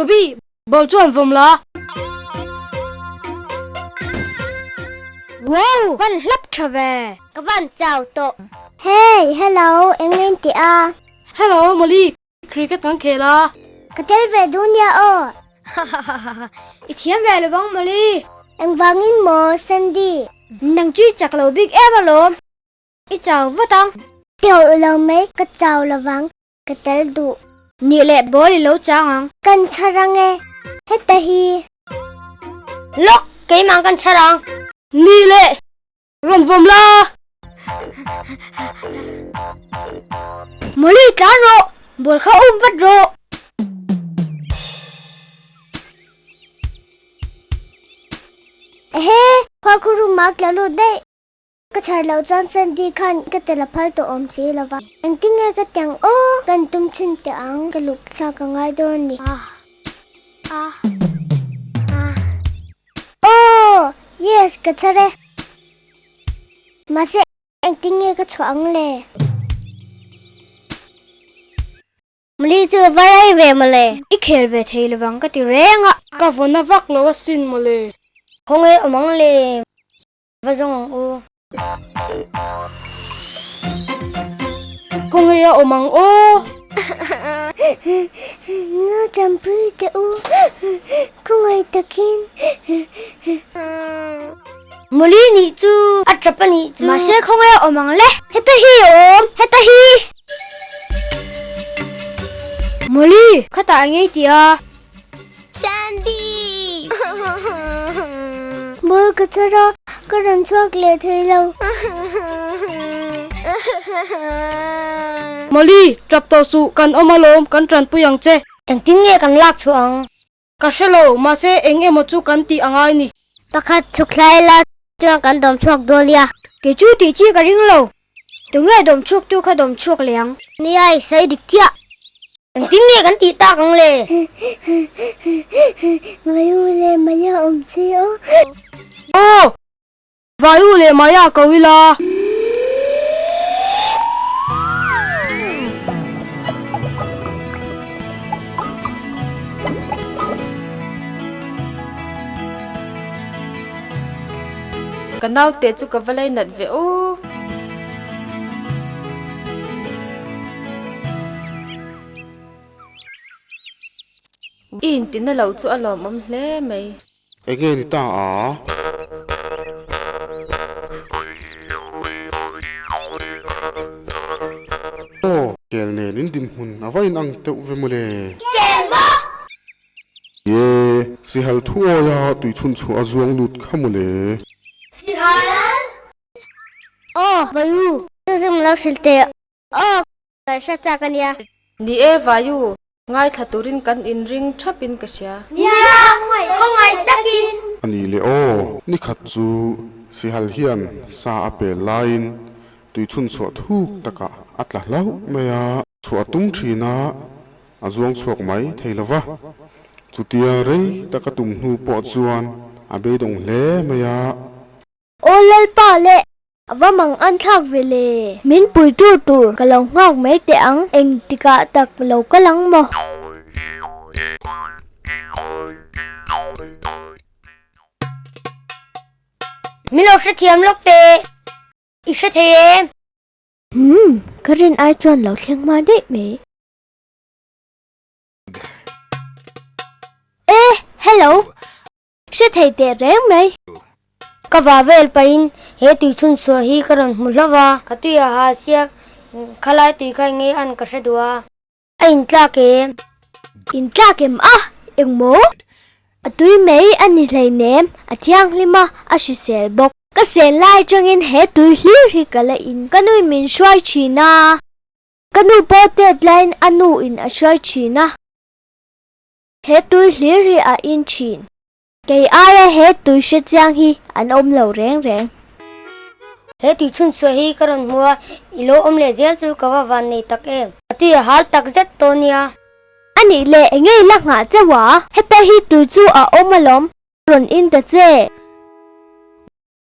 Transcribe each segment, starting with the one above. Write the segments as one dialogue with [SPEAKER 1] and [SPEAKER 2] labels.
[SPEAKER 1] Toby, ball chuan vawm la.
[SPEAKER 2] Wow! Van hlap tha ve. Ka van chau tawh. Hey, hello, eng in ti a?
[SPEAKER 1] Hello, Molly, cricket kan khel a.
[SPEAKER 2] Ka tel ve duh nia aw. I thiam ve lo bang Molly. Engvangin maw, Sandy? Nang chu i chak lo bik em alawm. I chau vat ang. Teuh lo mai, ka chau lovang. Ka tel duh. Nih leh ball i lo chang ang. Kan chhar ang e. Heta hi. Lawk! Keimah kan chhar ang.
[SPEAKER 1] Nih leh rawn vawm la.
[SPEAKER 2] Mawli tlan rawh! Ball kha um vat rawh. Ehe! Khual khu room ah tla lut daih. Ka chhar loh chuan Sandy khan ka tel a phal tawh awm si lo va. Engtin nge ka tiang aw? Kan tum chhin teh ang, ka luk thlak a ngai dawn a ni. Aw! Yes, ka chhar e. Mahse, engtin nge ka chhuah ang le? Mali chu va rei ve mawle. I khel ve thei lovang ka ti reng a.
[SPEAKER 1] Ka vawn a vak lo asin mawle.
[SPEAKER 2] Khawnge awm ang le? Va zawng ang u.
[SPEAKER 1] Khawnge a awm ang aw.
[SPEAKER 2] Nu Champui te u, khawngaih takin. Mawli nih chu a tap a nih chu. Mahse khawnge a awm ang le. Heta hi a awm, heta hi. Mawli, khatah a ngei tih a. Sandy! Ball ka chhar a, ka rawn chhuak leh thei lo.
[SPEAKER 1] Molly, tap tawh suh, kan awm alawm, kan tanpui ang che.
[SPEAKER 2] Engtin nge kan lak chhuah ang?
[SPEAKER 1] Ka hre lo, mahse eng emaw chu kan tih a ngai ni.
[SPEAKER 2] Pakhat chhuk thlai la chuan kan dawm chhuak dawn nia. Kei chu tih chi ka ring lo. Tunge dawm chhuak tu kha dawm chhuak leh ang? Nia, i sawi dik chiah. Engtin nge kan tih tak ang le? Vayu leh Maya awm se aw.
[SPEAKER 1] Aw! Vayu leh Maya ko ila.
[SPEAKER 3] Ka naute chu ka va lei nat ve aw. I intina lo chu a lawmawm hle mai.
[SPEAKER 4] Enge ni ta a? Aw, kel nen in dinhmun a va inang teuh ve mawle.
[SPEAKER 2] Kel maw?
[SPEAKER 4] Ye, sihal thuawia tui chhun chhuah a zuang lut kha mawle.
[SPEAKER 2] Sihal? Aw, Vayu, chu zum lo hrilh teh. Aw, kan hre chak a nia.
[SPEAKER 3] Ni e, Vayu, ngaithla turin kan inring thapin ka hria.
[SPEAKER 2] Nia, khawngaih takin.
[SPEAKER 4] A ni le aw, ni khat chu sihal hian sa a pel laiin tui chhun chhuah thuk takah a tla hlauh mai a. Chhuah a tum thin a, a zuang chhuak mai thei lo va. Chutia rei taka tum hnu pawh chuan a beidawng hle mai a.
[SPEAKER 2] Aw Lalpa le, a va mang an thlak ve le. Min pui tur tur ka lo nghak mai teh ang, engtikah tak lo kal ang maw? Min lo hrethiam lawk teh, i hre thei em? Umm, ka rin ai chuan lo thleng hma daih mai. E, hello! Hre thei teh reng mai. Ka va vel pahin he tui chhun chhuah hi ka rawn hmu hlauh a, ka tui a ha sia, khalai tui kha eng nge an ka hre duh a. A intlak em? Intlak em a? Engmaw? A tui mai a ni hleinem, a thianghlim a, a hrisel bawk. Ka sel lai atangin he tui hlir hi ka la in. Ka nuin min hruai thin a. Ka nu pawh tet laiin a nu in a hruai thin a. He tui hlir hi a in thin. Kei aia he tui hre chiang hi an awm lo reng reng. He tui chhun chhuah hi ka rawn hmu a, i lo awm leh zel chu ka va van nei tak em. A tui a hal tak zet tawh nia. A nih leh eng nge i la nghah chauh a? Heta hi tui chu a awm alawm, rawn in ta che.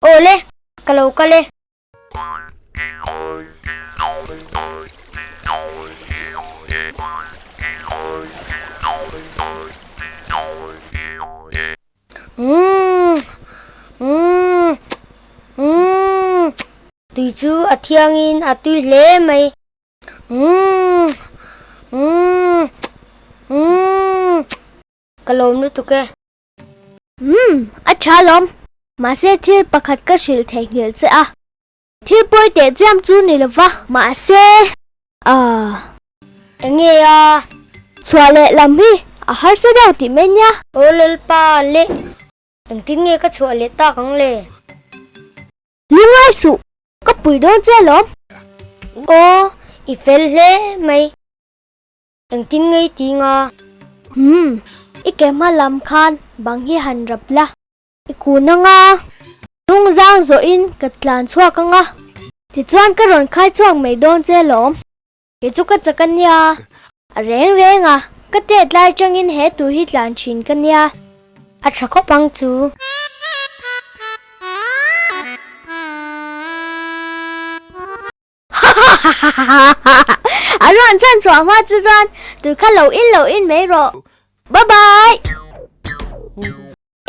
[SPEAKER 2] Aw le, ka lo kal e. Tui chu a thiangin a tui hle mai. Umm umm umm ka lawm lutuk e.
[SPEAKER 5] Umm a tha lawm. Mahse thil pakhat ka hrilh theihnghilh che a. Thil pawi teh chiam chu ni lova, mahse ahh.
[SPEAKER 2] Enge a?
[SPEAKER 5] Chhuah leh lam hi a harsa deuh tih mai nia.
[SPEAKER 2] Aw Lalpa leh engtin nge ka chhuah leh tak ang le?
[SPEAKER 5] Lungai suh, ka pui dawn che alawm.
[SPEAKER 2] Aw, i fel hle mai. Engtin nge i ti nga?
[SPEAKER 5] Umm, i ke hma lam khan bang hi han rap la. I kun anga, hnung zang zawhin ka tlan chhuak anga, tichuan ka rawn khai chhuak mai dawn che lawm. Kei chu ka chak a nia. A reng reng a, ka tet lai tangin he tu hi tlan thin ka nia.
[SPEAKER 2] A tha khawp ang chu.
[SPEAKER 5] A rawn chhan chhuah hma chu chuan tui kha lo in lo in mai rawh. Bye bye!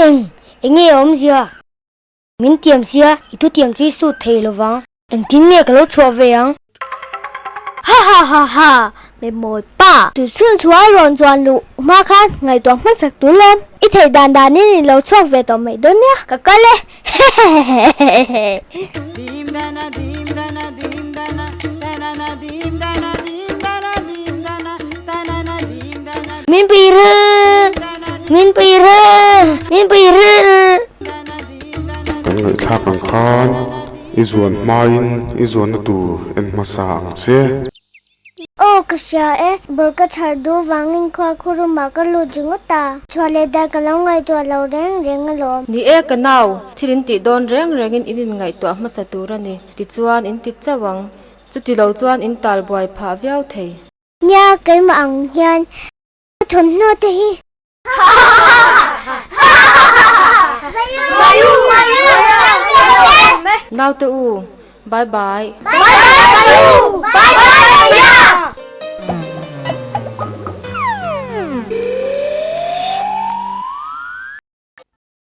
[SPEAKER 2] Eng, enge a awmzia? Min tiam sia, i thutiam chu i sut thei lo vang. Engtin nge ka lo chhuah ve ang?
[SPEAKER 5] Ha ha ha ha, mi mawi pa! Tui chhun chhuah rawn chuan luh hma khan ngaihtuah hmasak tur lawm. I theih dan danin i lo chhuak ve tawh mai dawn nia. Ka kal e! Hehehehehe.
[SPEAKER 2] Min pui ril! Min pui ril! Min pui ril!
[SPEAKER 4] Kan ngaihthlak ang khan i zuan hmain i zuanna tur en hmasa ang che.
[SPEAKER 5] Aw ka hria e, ball ka chhar duh vangin khua khu room ah ka lut ringawt a, chhuah leh dan ka lo ngaihtuah lo reng reng alawm.
[SPEAKER 3] Ni e ka nau, thil in tih dawn reng rengin in inngaihtuah hmasa tur a ni, tichuan in ti chauh ang, chuti lo chuan in tal buai phah viau thei.
[SPEAKER 5] Nia keimah ang hian ka thawmhnaw te hi.
[SPEAKER 3] Naute u, bye bye.
[SPEAKER 5] Bye bye.